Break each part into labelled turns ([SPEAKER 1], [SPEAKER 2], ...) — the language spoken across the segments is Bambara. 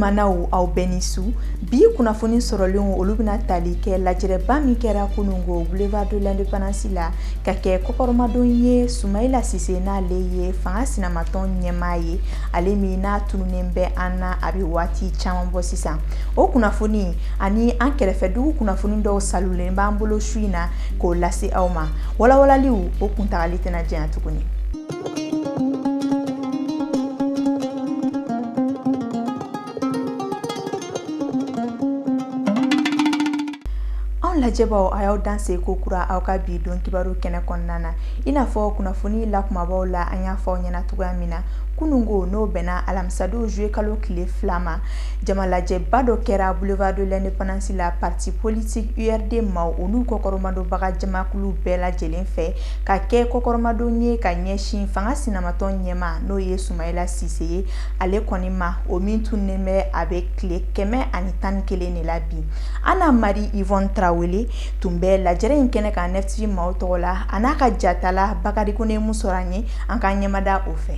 [SPEAKER 1] limanaw, aw bɛɛ ni su. Bi kunnafoni sɔrɔlenw, olu bɛna tali kɛ lajɛrɛba min kɛra kunungo Boulevard de l'Indépendance la, ka kɛ kɔkɔrɔmadon ye Sumayila Sise, n'ale ye fanga sinamatɔn ɲɛmaa ye, ale min n'a tununnen bɛ an na a bɛ waati caman bɔ sisan. O kunnafoni ani an kɛrɛfɛdugu kunnafoni dɔw salulen b'an bolo su in na k'o lase aw ma. Walawalaliw o kuntagali tɛna janya tuguni. Anw lajɛbaw, a y'aw danse ko kura aw ka bi don kibaru kɛnɛ kɔnɔna na. I n'a fɔ kunnafoni lakumabaw la, an y'a fɔ aw ɲɛna cogoya min na kunungo, n'o bɛnna alamisadon juillet kalo tile 2 ma, jamalajɛba dɔ kɛra Boulevard de l'Indépendance la, parti politique URD maaw, u n'u kɔkɔrɔmadonbaga jamakulu bɛɛ lajɛlen fɛ, ka kɛ kɔkɔrɔmadon ye ka ɲɛsin fanga sinamatɔn ɲɛmaa, n'o ye Sumayila Sise ye, ale kɔni ma, o min tununnen bɛ a bɛ tile 111 de la bi. Ana Marie Yvonne Tarawele tun bɛ lajɛrɛ in kɛnɛ kan 9TV maaw tɔgɔ la, a n'a ka jatala Bakari Kone Musɔrɔ an ye. An k'an ɲɛmada o fɛ.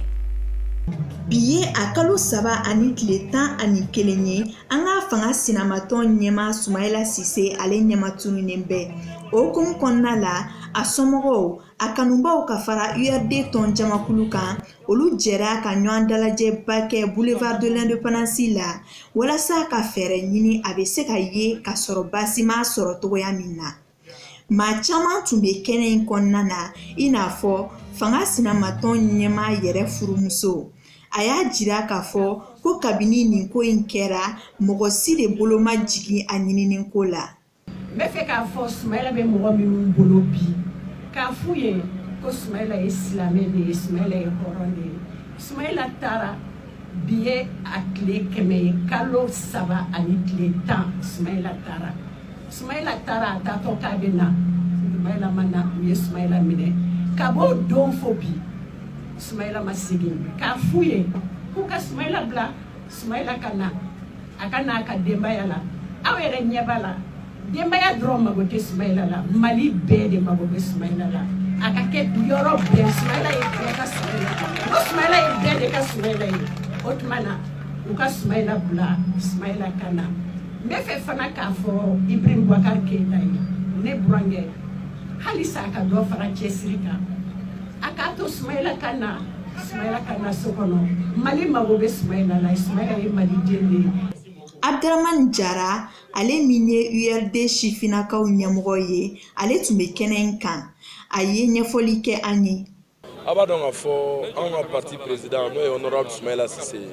[SPEAKER 1] Bi ye a kalo 3 ani tile 11 ye, an ka fanga sinamatɔn ɲɛmaa Sumayila Sise, ale ɲɛma tununnen bɛ. O hukumu kɔnɔna la, a somɔgɔw, a kanubaw ka fara URD tɔn jamakulu kan, olu jɛra ka ɲɔgɔn dalajɛba kɛ Boulevard de l'Indépendance la, walasa ka fɛɛrɛ ɲini a bɛ se ka ye ka sɔrɔ baasi m'a sɔrɔ cogoya min na. Maa caman tun bɛ kɛnɛ in kɔnɔna na, i n'a fɔ fanga sinamatɔn ɲɛmaa yɛrɛ furumuso. A y'a jira k'a fɔ ko kabini nin ko in kɛra, mɔgɔ si de bolo ma jigin a ɲinini ko la.
[SPEAKER 2] N bɛ fɛ k'a fɔ Sumayila bɛ mɔgɔ minnu bolo bi, k'a f'u ye ko Sumayila ye silamɛ de ye, Sumayila ye hɔrɔn de ye. Sumayila taara, bi ye a tile 100 ye, kalo 3 ani tile 10 Sumayila taara. Sumayila taara, a taatɔ k'a bɛ na, Sumayila ma na. U ye Sumayila minɛ, ka b'o don fo bi, Sumayila ma segin. K'a f'u ye k'u ka Sumayila bila, Sumayila ka na, a ka n'a ka denbaya la. Aw yɛrɛ ɲɛ b'a la, denbaya dɔrɔn mago tɛ Sumayila la, Mali bɛɛ de mago bɛ Sumayila la. A ka kɛ yɔrɔ bɛɛ, Sumayila ye bɛɛ ka Sumayila. Ko Sumayila ye bɛɛ de ka Sumayila ye. O tuma na, u ka Sumayila bila, Sumayila ka na. N bɛ fɛ fana k'a fɔ Ibrahim Boubacar Keïta ye, ne burankɛ, halisa a ka dɔ fara cɛsiri kan, a k'a to Sumayila ka na, Sumayila ka na so kɔnɔ. Mali mago bɛ Sumayila la, Sumayila ye Maliden de ye.
[SPEAKER 1] Abdramane Jara, ale min ye URD sifinnakaw ɲɛmɔgɔ ye, ale tun bɛ kɛnɛ in kan. A ye ɲɛfɔli kɛ an ye.
[SPEAKER 3] A b'a dɔn k'a fɔ anw ka parti président, n'o ye honorable Sumayila Sise ye,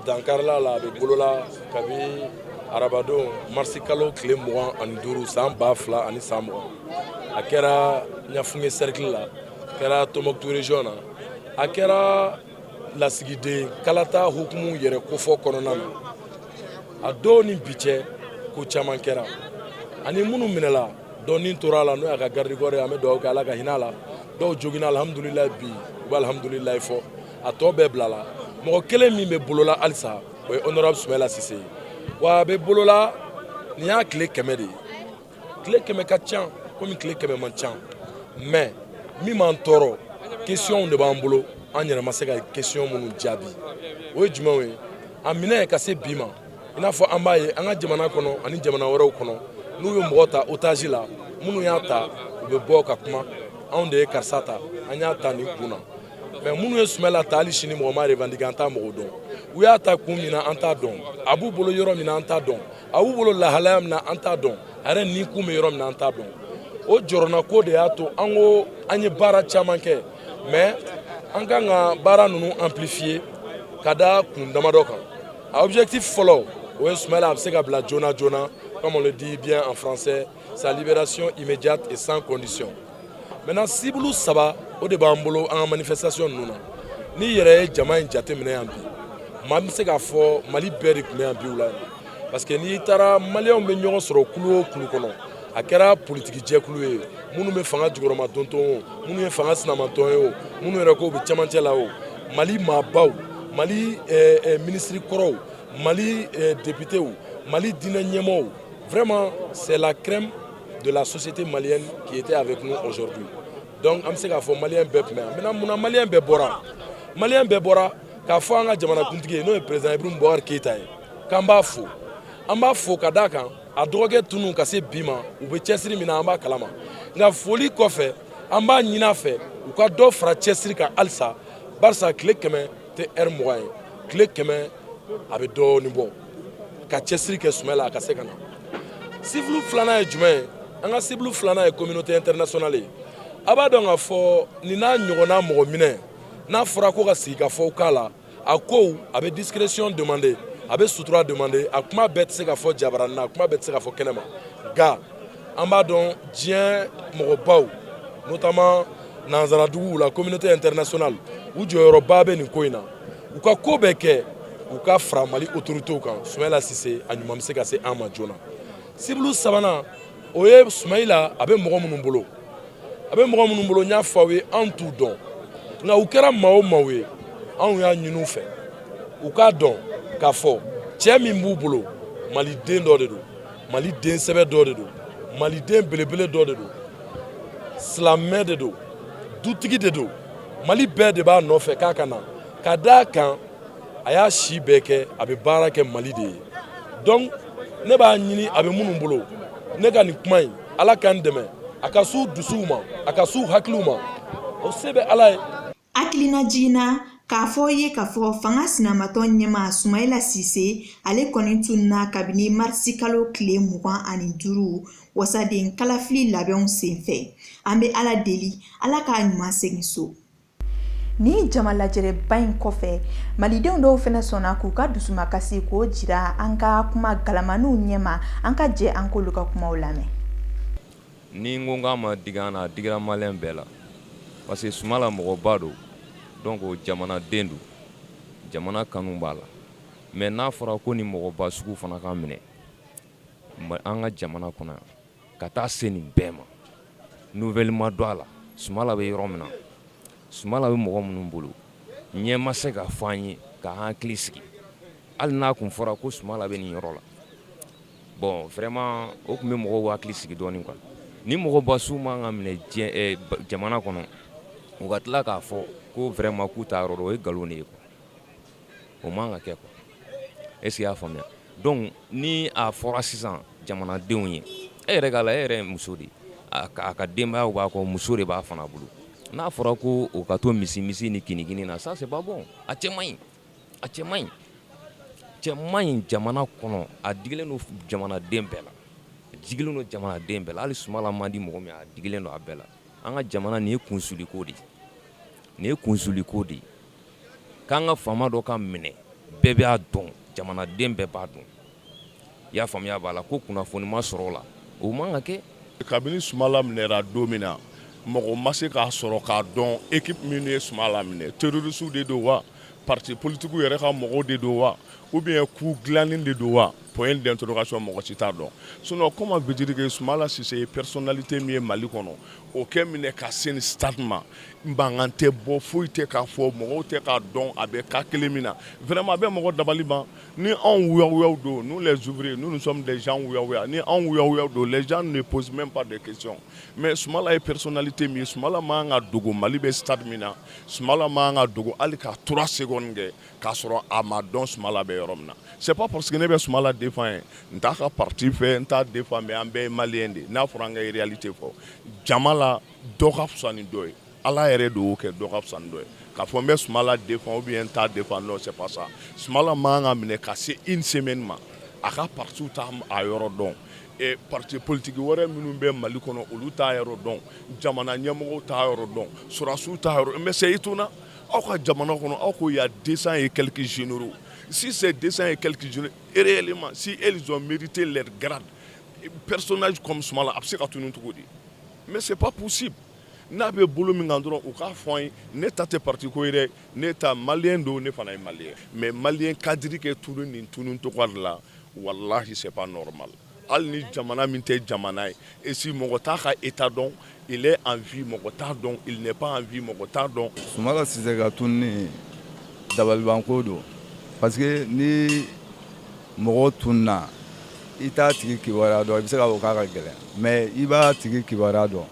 [SPEAKER 3] dankarila la, a bɛ bolola kabi arabadon marisi kalo tile 25 san 2020. A kɛra Ɲafunge cercle la, a kɛra Tombouctou région na, a kɛra lasigiden kalata hukumu yɛrɛ kofɔ kɔnɔna na. A dɔw ni bi cɛ, ko caman kɛra ani minnu minɛla, dɔɔnin tora a la, n'o y'a ka garde corps ye. An bɛ dugawu kɛ, Ala ka hinɛ a la. Dɔw joginna, alhamdulilayi, bi u bɛ alhamdulilayi fɔ. A tɔ bɛɛ bilala. Mɔgɔ kelen min bɛ bolola halisa, o ye honorable Sumayila Sise ye. Wa a bɛ bolola, nin y'a tile 100 de ye. Tile 100 ka ca komi tile 100 man ca, mais min b'an tɔɔrɔ, question de b'an bolo, an yɛrɛ ma se ka question minnu jaabi. O ye jumɛnw ye? A minɛ ka se bi ma, i n'a fɔ an b'a ye an ka jamana kɔnɔ ani jamana wɛrɛw kɔnɔ, n'u ye mɔgɔ ta otage la, minnu y'a ta, u bɛ bɔ ka kuma: anw de ye karisa ta, an y'a ta nin kun na. Mais minnu ye Sumayila ta, hali sini mɔgɔ ma revendiquer. An t'a mɔgɔ dɔn. U y'a ta kun min na, an t'a dɔn. A b'u bolo yɔrɔ min na, an t'a dɔn. A b'u bolo lahalaya min na, an t'a dɔn. A yɛrɛ ni kun bɛ yɔrɔ min na, an t'a dɔn. O jɔrɔna ko de y'a to an ko an ye baara caman kɛ, mais an kan ka baara ninnu amplifier ka da kun damadɔ kan. A objectif fɔlɔ, o ye Sumayila a bɛ se ka bila joona joona, comme on le dit bien en français, sa libération immédiate et sans condition. Maintenant, cible saba, o de b'an bolo an ka manifestation ninnu na. N'i yɛrɛ ye jama in jateminɛ yan bi, maa bɛ se k'a fɔ Mali bɛɛ de tun bɛ yan bi wula in na, parce que n'i taara, Maliyɛnw bɛ ɲɔgɔn sɔrɔ kulu o kulu kɔnɔ, a kɛra politiki jɛkulu ye, minnu bɛ fanga jukɔrɔma tontɔn o, minnu ye fanga sinamatɔn ye o, minnu yɛrɛ ko bɛ cɛmancɛ la o, Mali maabaw, Mali minisiri kɔrɔw, Mali députéw, Mali diinɛ ɲɛmɔgɔw, vraiment, c'est la crème de la société malienne qui était avec nous aujourd'hui. Donc an bɛ se k'a fɔ Maliyɛn bɛɛ tun bɛ yan. Maintenant, munna Maliyɛn bɛɛ bɔra? Maliyɛn bɛɛ bɔra k'a fɔ an ka jamanakuntigi ye, n'o ye président Ibrahim Boubacar Keïta ye. K'an b'a fo, an b'a fo ka d'a kan a dɔgɔkɛ tunu ka se bi ma, u bɛ cɛsiri min na, an b'a kalama. Nka foli kɔfɛ, an b'a ɲini a fɛ u ka dɔ fara cɛsiri kan halisa, barisa tile 100 tɛ ɛri 20 ye. Tile 100, a bɛ dɔɔnin bɔ ka cɛsiri kɛ Sumayila a ka se ka na. Cible filanan ye jumɛn ye? An ka cible filanan ye communauté internationale ye. A b'a dɔn k'a fɔ nin n'a ɲɔgɔnna mɔgɔ minɛ, n'a fɔra ko ka sigikafɔw k'a la, a kow a bɛ discrétion demander, a bɛ sutura demander. A kuma bɛɛ tɛ se ka fɔ jabaranin na, a kuma bɛɛ tɛ se ka fɔ kɛnɛma. Nka an b'a dɔn diɲɛ mɔgɔbaw, notamment nanzaraduguw la, communauté internationale, u jɔyɔrɔba bɛ nin ko in na. U ka ko bɛɛ kɛ u ka fara Mali autorités kan, Sumayila Sise a ɲuman bɛ se ka se an ma joona. Cible sabanan, o ye Sumayila a bɛ mɔgɔ minnu bolo, a bɛ mɔgɔ minnu bolo. N y'a fɔ aw ye, anw t'u dɔn, nka u kɛra maa o maaw ye, anw y'a ɲini u fɛ u k'a dɔn k'a fɔ cɛ min b'u bolo, maliden dɔ de don, Mali den sɛbɛ dɔ de don, maliden belebele dɔ de don, silamɛ de don, dutigi de don. Mali bɛɛ de b'a nɔfɛ k'a ka na, ka d'a kan a y'a si bɛɛ kɛ a bɛ baara kɛ Mali de ye. Donc ne b'a ɲini a bɛ minnu bolo, ne ka nin kuma in, Ala k'an dɛmɛ a ka s'u dusuw ma, a ka s'u hakiliw ma. O se bɛ Ala ye.
[SPEAKER 1] Hakilina jiginna k'a fɔ ye k'a fɔ fanga sinamatɔ ɲɛma Sumayila Sise, ale kɔni tununa kabini marisi kalo tile 25 wasaden kalafili labɛnw senfɛ. An bɛ Ala deli, Ala k'a ɲuman segin so. Ni jama lajɛrɛba in kɔfɛ, malidenw dɔw fana sɔnna k'u ka dusumakasi k'o jira an ka kuma galamaniw ɲɛma. An ka jɛ an k'olu ka kumaw lamɛn.
[SPEAKER 4] Ni n ko k'a ma digi an na, a digira maliyɛn bɛɛ la, parce que Sumala mɔgɔba don. Donc jamanaden don, jamana kanu b'a la. Mais n'a fɔra ko ni mɔgɔba sugu fana ka minɛ an ka jamana kɔnɔ yan, ka taa se nin bɛɛ ma, nouvelle ma don a la, Sumala bɛ yɔrɔ min na, Sumala bɛ mɔgɔ minnu bolo, ɲɛ ma se ka fɔ an ye ka hakili sigi. Hali n'a kun fɔra ko Sumala bɛ nin yɔrɔ la, bon, vraiment, o tun bɛ mɔgɔw hakili sigi dɔɔnin quoi. Ni mɔgɔba sugu man ka minɛ diɲɛ jamana kɔnɔ, u ka tila k'a fɔ ko vraiment k'u t'a yɔrɔ dɔn, o ye nkalon de ye quoi. O man ka kɛ quoi. Est ce que i y'a faamuya? Donc ni a fɔra sisan jamanadenw ye, e yɛrɛ k'a la, e yɛrɛ ye muso de ye, a ka denbayaw b'a kɔ, muso de b'a fana bolo. N'a fɔra ko o ka to misi misi ni kinikini na, ça c'est pas bon. A cɛ man ɲi, a cɛ man ɲi, cɛ man ɲi jamana kɔnɔ. A digilen don jamanaden bɛɛ la, a digilen don jamanaden bɛɛ la. Hali Sumala man di mɔgɔ min, a digilen don a bɛɛ la. An ka jamana, nin ye kunsuliko de ye, nin ye kunsuliko de ye. K'an ka faama dɔ ka minɛ, bɛɛ b'a dɔn, jamanaden bɛɛ b'a dɔn. I y'a faamuya b'a la ko kunnafoni ma sɔrɔ o la, o man ka kɛ.
[SPEAKER 5] Kabini Sumala minɛra don min na, mɔgɔ ma se k'a sɔrɔ k'a dɔn équipe minnu ye Sumala minɛ, terroristes de don wa, parti politique yɛrɛ ka mɔgɔw de don wa, ou bien coup dilannen de don wa, point d'interrogation, mɔgɔ si t'a dɔn. Sinon, comment veut dire que Sumala Sise ye personnalité min ye Mali kɔnɔ, o kɛ minɛ ka se nin stade ma, mankan tɛ bɔ, foyi tɛ k'a fɔ, mɔgɔw tɛ k'a dɔn a bɛ cas kelen min na? Vraiment, a bɛ mɔgɔ dabali ban. Ni anw wuyawuyaw don, nous les ouvriers, nous, nous sommes des gens wuyawuya. Ni anw wuyawuyaw don, les gens ne posent même pas de questions. Mais Sumala ye personnalité min ye, Sumala man ka dogo. Mali bɛ stade min na, Sumala man ka dogo hali ka 3 secondes kɛ k'a sɔrɔ a ma dɔn Sumala bɛ yɔrɔ min na. C'est pas parce que ne bɛ Sumala défend ye, n t'a ka parti fɛ, n t'a défend, mais an bɛɛ ye maliyɛn de ye. N'a fɔra an ka réalité fɔ jama la, dɔ ka fisa ni dɔ ye, Ala yɛrɛ de y'o kɛ, dɔ ka fisa ni dɔ ye. K'a fɔ n bɛ Sumala défend ou bien n t'a défend, non, c'est pas ça. Sumala man ka minɛ ka se une semaine ma, a ka parti t'a a yɔrɔ dɔn, parti politique wɛrɛ minnu bɛ Mali kɔnɔ, olu t'a yɔrɔ dɔn, jamana ɲɛmɔgɔw t'a yɔrɔ dɔn, sɔrɔdasiw t'a yɔrɔ. Mais c'est étonnant, aw ka jamana kɔnɔ, aw ko il y a 200 et quelques généraux. Si ces 200 et quelques généraux, réellement, si ils ont mérité leur grade, personnage comme Sumala a bɛ se ka tunun cogo di? Mais c'est pas possible. N'a bɛ bolo min kan dɔrɔn, u k'a fɔ an ye. Ne ta tɛ parti ko ye dɛ, ne ta maliyɛn don, ne fana ye maliyɛn. Mais maliyɛn cadre kɛ tunun nin tunun cogoya de la, walahi, c'est pas normal. Hali ni jamana min tɛ jamana ye, et si mɔgɔ t'a ka état dɔn, il est en vie, mɔgɔ t'a dɔn, il n'est pas en vie, mɔgɔ t'a dɔn.
[SPEAKER 6] Sumala Sise ka tununi, dabalibanko don, parce que ni mɔgɔ tununa, i t'a tigi kibaruya dɔn, i bɛ se k'a fɔ k'a ka gɛlɛn, mais i b'a tigi kibaruya dɔn,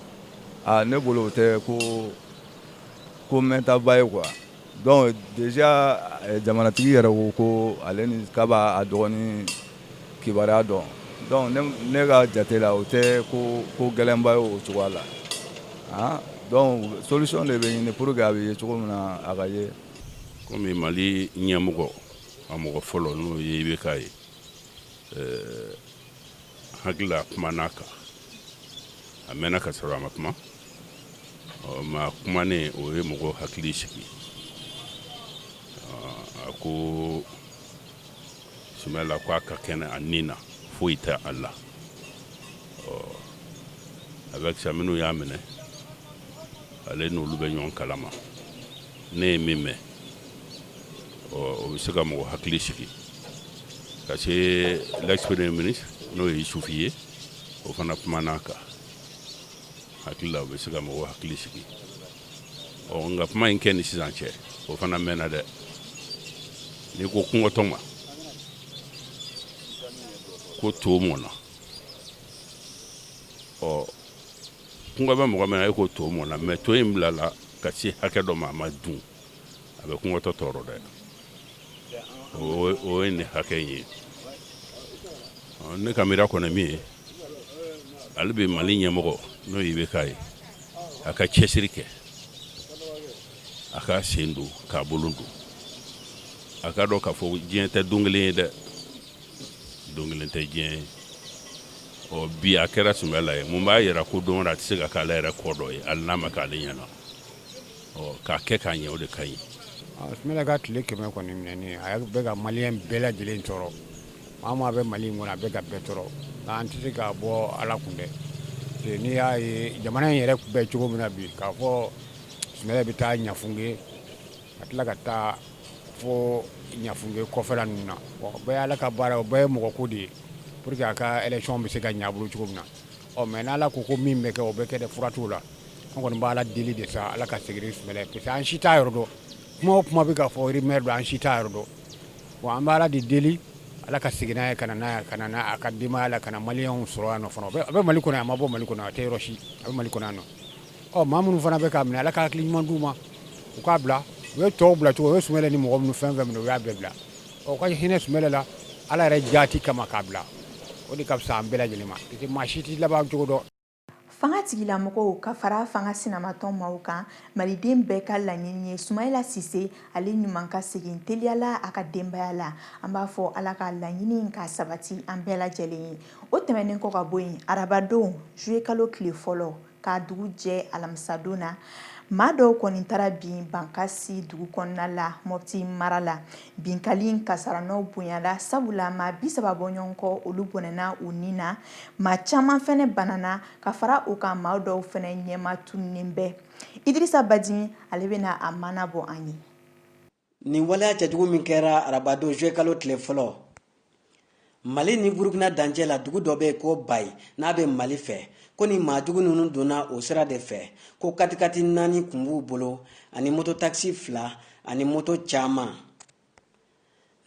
[SPEAKER 6] a ne bolo o tɛ ko mɛntaba ye quoi. Donc déjà jamanatigi yɛrɛ ko ko ale ni k'a b'a dɔgɔnin kibaruya dɔn. Donc ne ka jate la, o tɛ ko ko gɛlɛnba ye o cogoya la. Ah, donc solution de bɛ ɲini pour que a bɛ ye cogo min na, a ka ye.
[SPEAKER 7] Komi Mali ɲɛmɔgɔ, a mɔgɔ fɔlɔ, n'o ye IBK ye, hakili la kuma n'a kan, a mɛnna ka sɔrɔ a ma kuma. Ɔ, ma kumanen, o ye mɔgɔw hakili sigi. A ko Sumayila ko a ka kɛnɛ, a nin na foyi tɛ a la. Ɔ, avec ça, minnu y'a minɛ, ale n'olu bɛ ɲɔgɔn kalama. Ne ye min mɛn, ɔ, o bɛ se ka mɔgɔ hakili sigi ka se. L'ex premier ministre, n'o ye Isufu ye, o fana kumana kan. Hakili la, o bɛ se ka mɔgɔw hakili sigi. Ɔ, nka kuma in kɛ ni sisan cɛ, o fana mɛnna dɛ. N'i ko kungotɔ ma ko to mɔna, ɔ, kungɔ bɛ mɔgɔ min na, e ko to mɔna, mais to in bilala ka se hakɛ dɔ ma, a ma dun, a bɛ kungotɔ tɔɔrɔ dɛ. O ye nin hakɛ in ye. Ne ka miiriya kɔni min ye, ale bɛ Mali ɲɛmɔgɔ, n'o ye IBK ye, a ka cɛsiri kɛ, a ka sen don k'a bolo don. A ka dɔn k'a fɔ diɲɛ tɛ don kelen ye dɛ, don kelen tɛ diɲɛ ye. Ɔ, bi a kɛra Sumayila ye, mun b'a yira ko don wɛrɛ a tɛ se ka k'ale yɛrɛ kɔ dɔ ye, hali n'a ma k'ale ɲɛna? Ɔ, k'a kɛ k'a ɲɛ, o de ka ɲi.
[SPEAKER 8] Sumayila ka tile 100 kɔni minɛni, a bɛ ka Maliyɛn bɛɛ lajɛlen tɔɔrɔ. Maa maa bɛ Mali in kɔnɔ, a bɛ ka bɛɛ tɔɔrɔ, nka an tɛ se k'a bɔ Ala kun dɛ. N'i y'a ye jamana in yɛrɛ bɛ cogo min na bi, k'a fɔ Sumayila bɛ taa Ɲafunge, ka tila ka taa fo Ɲafunge kɔfɛla ninnu na, o bɛɛ ye Ala ka baara, o bɛɛ ye mɔgɔ ko de ye pour que a ka élection bɛ se ka ɲɛ a bolo cogo min na. Ɔ, mais n'Ala ko ko min bɛ kɛ, o bɛ kɛ dɛ, fura t'o la. An kɔni bɛ Ala deli de sa, Ala ka segin ni Sumayila ye, parce que an si t'a yɔrɔ dɔn. Kuma o kuma bɛ ka fɔ, rumeur don, an si t'a yɔrɔ dɔn. Bon, an bɛ Ala de deli, Ala ka segin n'a ye, ka na n'a ye, ka na n'a a ka denbaya la, ka na Maliyɛnw sɔrɔ yan nɔ fana. A bɛ Mali kɔnɔ yan, a ma bɔ Mali kɔnɔ, a tɛ yɔrɔ si, a bɛ Mali kɔnɔ yan nɔ. Ɔ, maa minnu fana bɛ k'a minɛ, Ala ka hakili ɲuman d'u ma, u k'a bila. U ye tɔw bila cogo, u ye Sumayila ni mɔgɔ minnu fɛn fɛn minɛ, u y'a bɛɛ bila. Ɔ, u ka hinɛ Sumayila la, Ala yɛrɛ jaati kama k'a bila, o de ka fisa an bɛɛ lajɛlen ma, parce que maa si t'i laban cogo dɔn.
[SPEAKER 1] Fanga tigilamɔgɔw ka fara fanga sinamatɔn maaw kan, Maliden bɛɛ ka laɲini ye Sumayila Sise ale ɲuman ka segin teliyala a ka denbaya la. An b'a fɔ Ala ka laɲini ka sabati an bɛɛ lajɛlen ye. O tɛmɛnen kɔ ka bɔ yen, arabadon juillet kalo tile fɔlɔ k'a dugu jɛ alamisadon na, maa dɔw kɔni taara bin Bankasi dugu kɔnɔna la, Mɔpti mara la. Binkali kasaranɔ bonyala, sabula maa 30 bɔ ɲɔgɔn kɔ, olu bɔnɛna u ni na, maa caman fɛnɛ banana, ka fara o kan, maa dɔw fɛnɛ ɲɛma tununnen bɛ. Idirisa Badin, ale bɛna a mana bɔ an ye.
[SPEAKER 9] Nin waleya cɛjugu min kɛra arabadon juillet kalo tile fɔlɔ, Mali ni Burukina dancɛ la, dugu dɔ bɛ yen ko Bayi, n'a bɛ Mali fɛ, ko ni maajugu ninnu donna o sira de fɛ, ko katikati naani kun b'u bolo, ani mototakisi fila ani moto caman.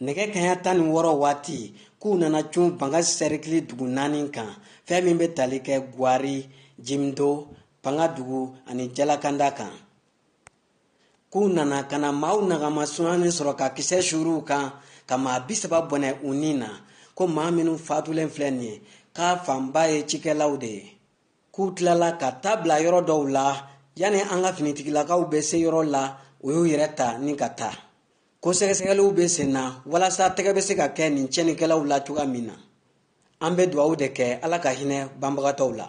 [SPEAKER 9] Nɛgɛ kaɲa 16 waati, k'u nana cun Bankasi sɛrikili dugu naani kan, fɛn min bɛ tali kɛ Gwari, Jimdo, Pangadugu ani Jalakanda kan. K'u nana ka na maaw nagama sunyani sɔrɔ ka kisɛ suuruw kan, ka maa 30 bɔnɛ u ni na. Ko maa minnu fatulen filɛ nin ye, k'a fanba ye cikɛlaw de ye. K'u tilala ka taa bila yɔrɔ dɔw la, yanni an ka finitigilakaw bɛ se yɔrɔ la, u y'u yɛrɛ ta ni ka taa. Ko sɛgɛsɛgɛliw bɛ sen na walasa tɛgɛ bɛ se ka kɛ nin tiɲɛnikɛlaw la cogoya min na. An bɛ dugawu de kɛ, Ala ka hinɛ banbagatɔw la.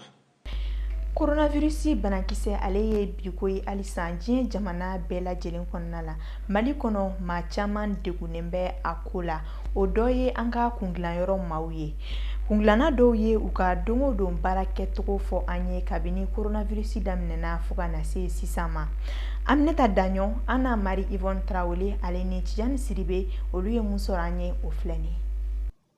[SPEAKER 1] Coronavirus banakisɛ, ale ye biko ye halisa diɲɛ jamana bɛɛ lajɛlen kɔnɔna la. Mali kɔnɔ, maa caman degunnen bɛ a ko la. O dɔ ye an ka kundilanyɔrɔ maaw ye. Kundilanna dɔw ye u ka don o don baara kɛcogo fɔ an ye kabini coronavirus daminɛna fo ka na se sisan ma. Aminata Daɲɔ, an n'a Marie Yvonne Tarawele, ale ni Tijani Sidibe, olu ye mun sɔrɔ an ye, o filɛ nin ye.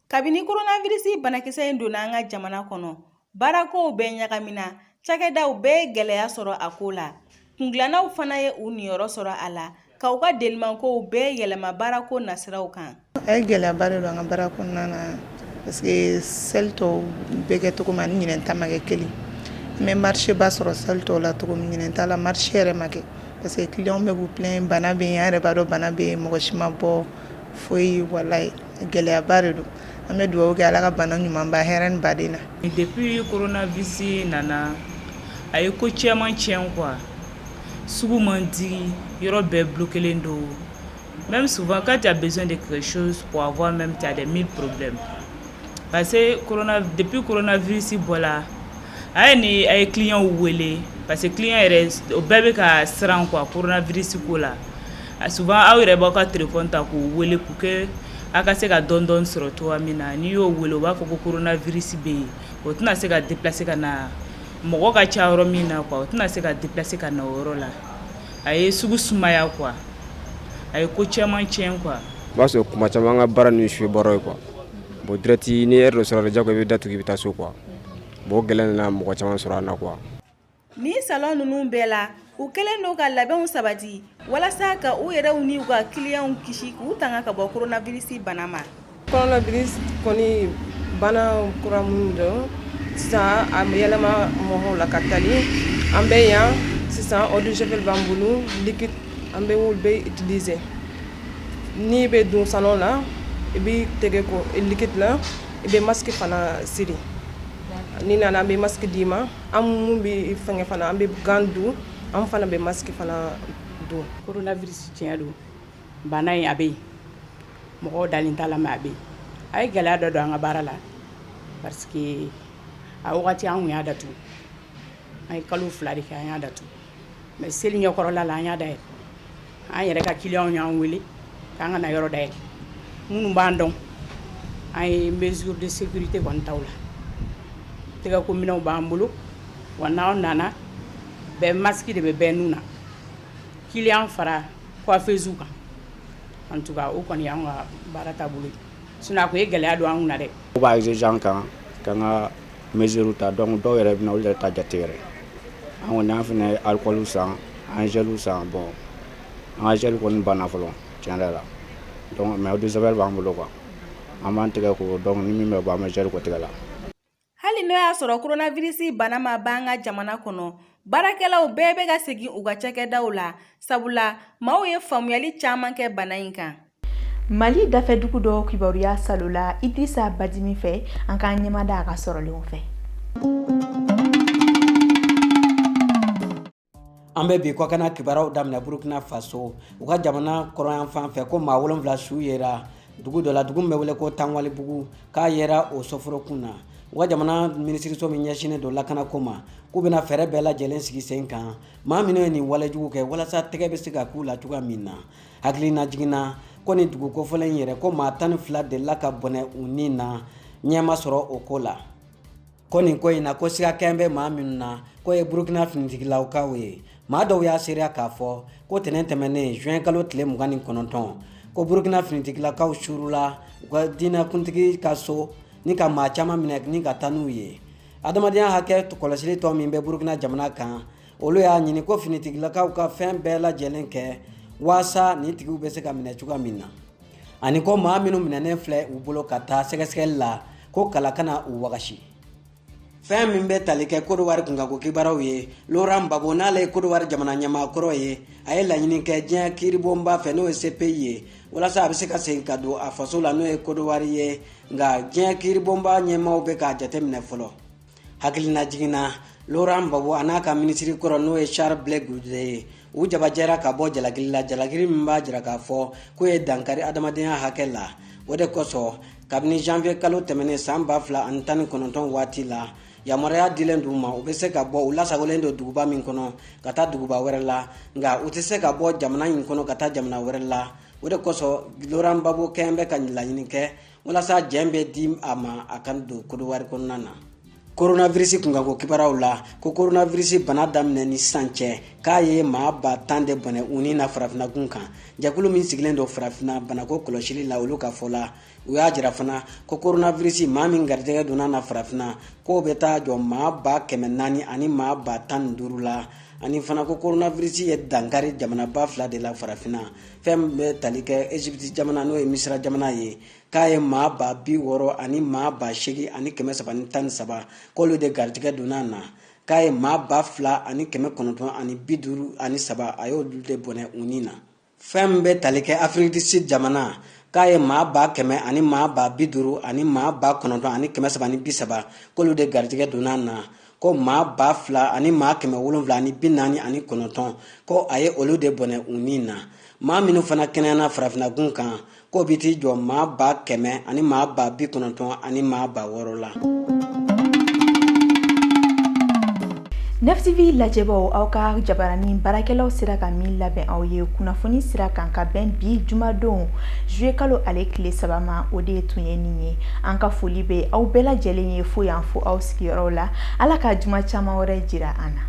[SPEAKER 10] Kabini coronavirus banakisɛ in donna an ka jamana kɔnɔ, baarakow bɛɛ ɲagamina, cakɛdaw bɛɛ ye gɛlɛya sɔrɔ a ko la. Kundilannaw fana ye u niyɔrɔ sɔrɔ a la, ka u ka delimankow bɛɛ yɛlɛma baarako nasiraw kan.
[SPEAKER 11] A ye gɛlɛyaba de don an ka baara kɔnɔna na, parce que seli tɔw bɛ kɛ cogo min ani ɲinɛn ta ma kɛ kelen. An bɛ marché ba sɔrɔ seli tɔw la cogo min, ɲinɛn ta la marché yɛrɛ ma kɛ. parce que clients bɛ k'u plaint, bana bɛ yen, an yɛrɛ b'a dɔn bana bɛ yen, mɔgɔ si ma bɔ foyi, walayi gɛlɛyaba de don. An bɛ dugawu kɛ Ala ka bana ɲuman ban hɛrɛ ni baden na.
[SPEAKER 12] Depuis coronavirus nana, a ye ko caman tiɲɛ quoi. Sugu man di, yɔrɔ bɛɛ bloquélen don. Même souvent quand tu as besoin de quelque chose pour avoir même, tu as des mille problèmes. Parce que corona, depuis coronavirus bɔla, a ye ni a ye client wele, parce que client yɛrɛ o bɛɛ bɛ ka siran quoi coronavirus ko la. Souvent aw yɛrɛ b'aw ka téléphone ta k'u wele pour que a ka se ka dɔɔni dɔɔni sɔrɔ cogoya min na. N'i y'o wele, u b'a fɔ ko coronavirus bɛ yen, o tɛna se ka déplacer ka na mɔgɔ ka ca yɔrɔ min na quoi, o tɛna se ka déplacer ka na o yɔrɔ la. A ye sugu sumaya quoi, a ye ko caman tiɲɛ quoi.
[SPEAKER 13] O b'a sɔrɔ kuma caman an ka baara ninnu ye baara ye quoi. Bon, direct ni heure dɔ sera, diyagoya i bɛ datugu, i bɛ taa so quoi. Bon, o gɛlɛya nana mɔgɔ caman sɔrɔ an na quoi.
[SPEAKER 10] Nin salon ninnu bɛɛ la, u kɛlen don ka labɛnw sabati walasa ka u yɛrɛw ni u ka kiliyanw kisi, k'u tanga ka bɔ coronavirus bana ma.
[SPEAKER 14] Coronavirus kɔni, bana kura minnu don sisan, a bɛ yɛlɛma mɔgɔw la ka tali. An bɛ yan sisan, eau de javel b'an bolo, liquide, an bɛ olu bɛɛ utiliser. N'i bɛ don salon la, i b'i tɛgɛ ko liquide la, i bɛ masque fana siri. N'i nana, an bɛ masque d'i ma. An mun bɛ fɛngɛ fana, an bɛ gant don, an fana bɛ masque fana don.
[SPEAKER 15] Coronavirus, tiɲɛ don, bana in a bɛ yen, mɔgɔw dalen t'a la, mais a bɛ yen. A ye gɛlɛya dɔ don an ka baara la, parce que a wagati an kun y'a datugu, an ye kalo 2 de kɛ, an y'a datugu. Mais seli ɲɛkɔrɔla la, an y'a dayɛlɛ. An yɛrɛ ka clients y'an wele k'an ka na yɔrɔ dayɛlɛ. Minnu b'an dɔn, an ye mesure de sécurité kɔni ta o la, tɛgɛko minɛnw b'an bolo wa. N'aw nana, bɛɛ masque de bɛ bɛɛ nun na, client fara coiffeuse kan. En tout cas, o kɔni y'an ka baara taabolo ye, sinon a kun ye gɛlɛya don an kunna dɛ.
[SPEAKER 16] U b'a exiger an kan k'an ka mesure ta. Donc dɔw yɛrɛ bɛ na, olu yɛrɛ ta jate yɛrɛ. An kɔni, an fana ye alcool san, an gel san. Bon, an ka gel kɔni banna fɔlɔ, tiɲɛ yɛrɛ la. Donc mais eau de javel b'an bolo quoi, an b'an tɛgɛ ko. Donc ni min bɛ bɔ, an bɛ gel ko tɛgɛ la.
[SPEAKER 10] Hali n'o y'a sɔrɔ coronavirus bana ma ban an ka jamana kɔnɔ, baarakɛlaw bɛɛ bɛ ka segin u ka cakɛdaw la, sabula maaw ye faamuyali caman kɛ bana in kan.
[SPEAKER 1] Mali dafɛdugu dɔ kibaruya salola Idrissa Badimi fɛ, an k'an ɲɛmada a ka sɔrɔlenw fɛ.
[SPEAKER 9] An bɛ bi kɔkanna kibaruyaw daminɛ Burukina Faso, u ka jamana kɔrɔnyanfan fɛ, ko maa 7 su yera dugu dɔ la, dugu min bɛ wele ko Tanwalibugu, k'a yera o soforokun na. U ka jamana minisiriso min ɲɛsinnen don lakanako ma, k'u bɛna fɛɛrɛ bɛɛ lajɛlen sigi sen kan, maa minnu ye nin walejugu kɛ, walasa tɛgɛ bɛ se ka k'u la cogoya min na. Hakilina jiginna ko nin dugu kofɔlen in yɛrɛ, ko maa 12 delila ka bɔnɛ u ni na, ɲɛ ma sɔrɔ o ko la. Ko nin ko in na, ko siga kɛn bɛ maa minnu na, k'o ye Burukina finitigilakaw ye. Maa dɔw y'a seereya k'a fɔ ko tɛnɛn tɛmɛnen, juin kalo tile 29, ko Burukina finitigilakaw suurula u ka diinɛkuntigi ka so ni ka maa caman minɛ ni ka taa n'u ye. Adamadenya hakɛ kɔlɔsili tɔn min bɛ Burukina jamana kan, olu y'a ɲini ko finitigilakaw ka fɛn bɛɛ lajɛlen kɛ waasa nin tigiw bɛ se ka minɛ cogoya min na, ani ko maa minnu minɛnen filɛ u bolo ka taa sɛgɛsɛgɛli la, ko kala kana u wagasi. Fɛn min bɛ tali kɛ Kodowari kunkanko kibaruyaw ye, Laurent Gbagbo, n'ale ye Kodowari jamana ɲɛmaa kɔrɔ ye, a ye laɲini kɛ diɲɛ kiiribonba fɛ, n'o ye CPI ye, walasa a bɛ se ka segin ka don a faso la, n'o ye Kodowari ye. Nka diɲɛ kiiribonba ɲɛmaaw bɛ k'a jateminɛ fɔlɔ. Hakilina jiginna, Laurent Gbagbo a n'a ka minisiri kɔrɔ, n'o ye Charles Blé Goudé ye, u jabajɛra ka bɔ jalakili la, jalakili min b'a jira k'a fɔ k'o ye dankari adamadenya hakɛ la. O de kosɔn, kabini janvier kalo tɛmɛnen san 2019 waati la, yamaruya dilen d'u ma, u bɛ se ka bɔ u lasagolen don duguba min kɔnɔ ka taa duguba wɛrɛ la, nka u tɛ se ka bɔ jamana in kɔnɔ ka taa jamana wɛrɛ la. O de kosɔn, Laurent Gbagbo kɛn bɛ ka laɲini kɛ walasa jɛn bɛ di a ma, a ka don Kodowari kɔnɔna na. Coronavirus kunkanko kibaruyaw la, ko coronavirus bana daminɛ ni sisan cɛ, k'a ye maa 10 000 de bɔnɛ u ni na farafinna gun kan. Jɛkulu min sigilen don farafinna banako kɔlɔsili la, olu ka fɔ la, U y'a jira fana ko coronavirus maa min garijɛgɛ donna na farafinna, k'o bɛ taa jɔ maa 400 ani maa 15,000 la. Ani fana ko coronavirus ye dankari jamanaba fila de la farafinna. Fɛn min bɛ tali kɛ Egypte jamana, n'o ye Misira jamana ye, k'a ye maa 60,000 ani maa 8313, k'olu de garijɛgɛ donna na, k'a ye maa 2953, a y'olu de bɔnɛ u ni na. Fɛn min bɛ tali kɛ Afrique du Sud jamana, k'a ye maa 100,000 ani maa 50,000 ani maa 9330, k'olu de garijɛgɛ donna na, ko maa 2000 ani maa 749, ko a ye olu de bɔnɛ u ni na. Maa minnu fana kɛnɛyana farafinnagun kan, k'o bɛ t'i jɔ maa 100,000 ani maa 90 ani maa 6000 la.
[SPEAKER 1] Nef TV lajɛbaw, aw ka jabaranin baarakɛlaw sera ka min labɛn aw ye kunnafoni sira kan ka bɛn bi jumadon juillet kalo ale tile 3 ma, o de tun ye nin ye. An ka foli bɛ aw bɛɛ lajɛlen ye fo yan fo aw sigiyɔrɔw la. Ala ka juma caman wɛrɛ jira an na.